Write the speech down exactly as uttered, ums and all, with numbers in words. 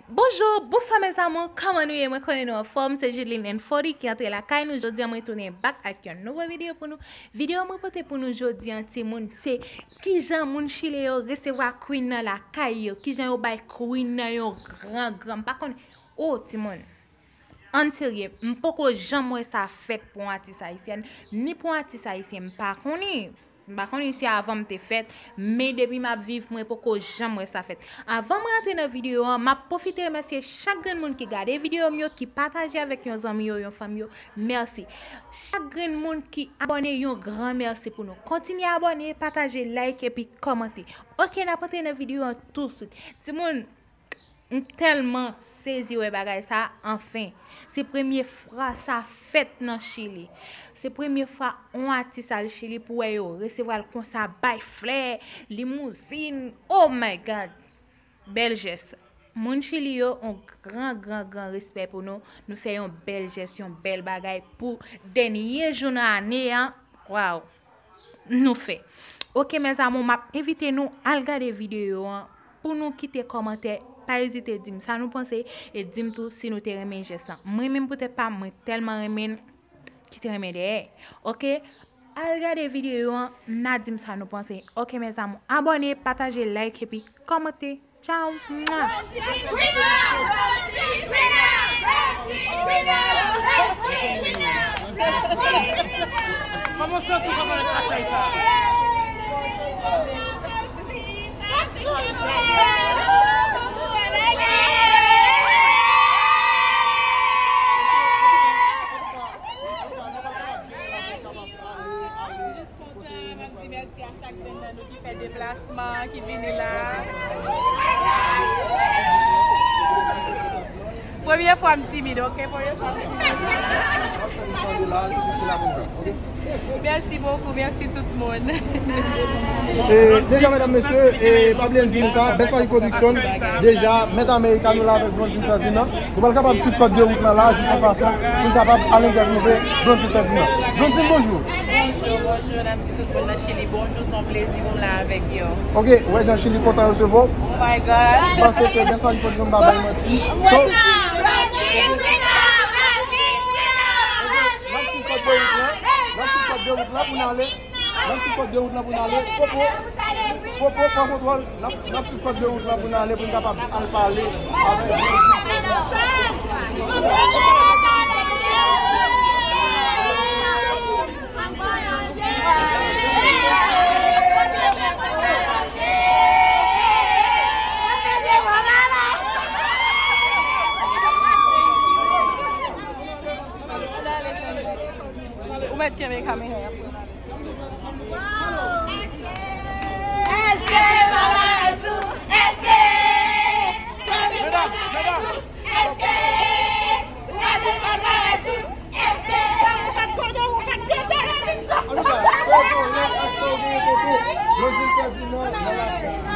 Bonjou, bonswa mes amours, kòman nou ye? Mwen konnen nou anfòm, se Judeline N forty ki antre lakay nou. Jodi a mwen tounen back ak yon nouvo videyo pou nou. Videyo mwen pote pou nou jodi a, timoun, se kijan moun Chili yo resevwa Queen nan lakay yo, kijan yo bay Queen nan yon gran gran, m pa konnen. Oh, timoun. Ann serye, m poko janm wè sa fèt pou yon atis ayisyèn, ni pou yon atis ayisyen, m pa konnen. M pa konnen si avan m te fèt, men depi m ap viv, mwen poko janm wè sa fèt. Avan mwen antre nan videyo an, m ap pwofite remèsye chak grenn moun ki gade videyo m yo, ki pataje avèk yon zanmi yo, yon fanmi yo. Mèsi. Chak grenn moun ki abòne, yon gran mèsi pou nou. Kontinye abòne, pataje, like epi kòmante. Ok, n ap antre nan videyo an touswit. Timoun, m tèlman sezi wè bagay sa, anfen. Se premye fwa sa fèt nan Chili. Se premye fwa yon atis al Chili pou wè yo resevwa l konsa, bay flè, limouzin. Oh my God! Bèl jès. Moun Chili yo, yon gran, gran, gran respè pou nou. Nou fè yon bèl jès, yon bèl bagay pou dènye jou nan ane an. Waw! Nou fè. Ok, mes amours, m ap envite nou al gade videyo an. Pou nou kite kòmantè, pa ezite di m sa nou panse e di m tou si nou te renmen jès lan. Mwen menm poutèt pa m, mwen tèlman renmen l, kite renmen dèyè. Ok? Al gade videyo an, n a di m sa nou panse. Ok, mes amours, abòne, pataje, like epi kòmante. Tchao. Mwa. Kòman w santi w konprann ak lakay sa? Kontan, m ap di mèsi a chak grenn nan nou ki fè deplasman, ki vini la. Premye fwa m timid, ok? Premye fwa m timid. Mèsi bokou, mèsi tout moun. E deja, medam, mesye, e pa bliye n di nou sa, Best Mari Production, deja, Mèt Amerika, nou la avèk Blondine Ferdinand. Nou pral kapab swiv kòd de wout lan la, jis yon fason pou n kapab al entèvyouve Blondine Ferdinand. Blondine, bonjou. Bonjou, bonjou, n ap di tout moun nan Chili bonjou, se yon plezi pou m la avèk yo. Ok, ou wè jan Chili kontan resevwa w. Oh my God. Paske Best Mari Production pa bay manti. So, n ap swiv kòd de wout lan, n ap swiv kòd de wout lan pou n ale. N ap swiv kòd de wout lan pou n ale. Popo, Popo, pran kontwòl. N ap, n ap swiv kòd de wout lan pou n ale, pou n kapab al pale avèk Jezi. Ou mèt kenbe kamera a pou n ale. Anita, fè yon lè ak sa w genyen, Popo. Blondine Ferdinand nan lakay.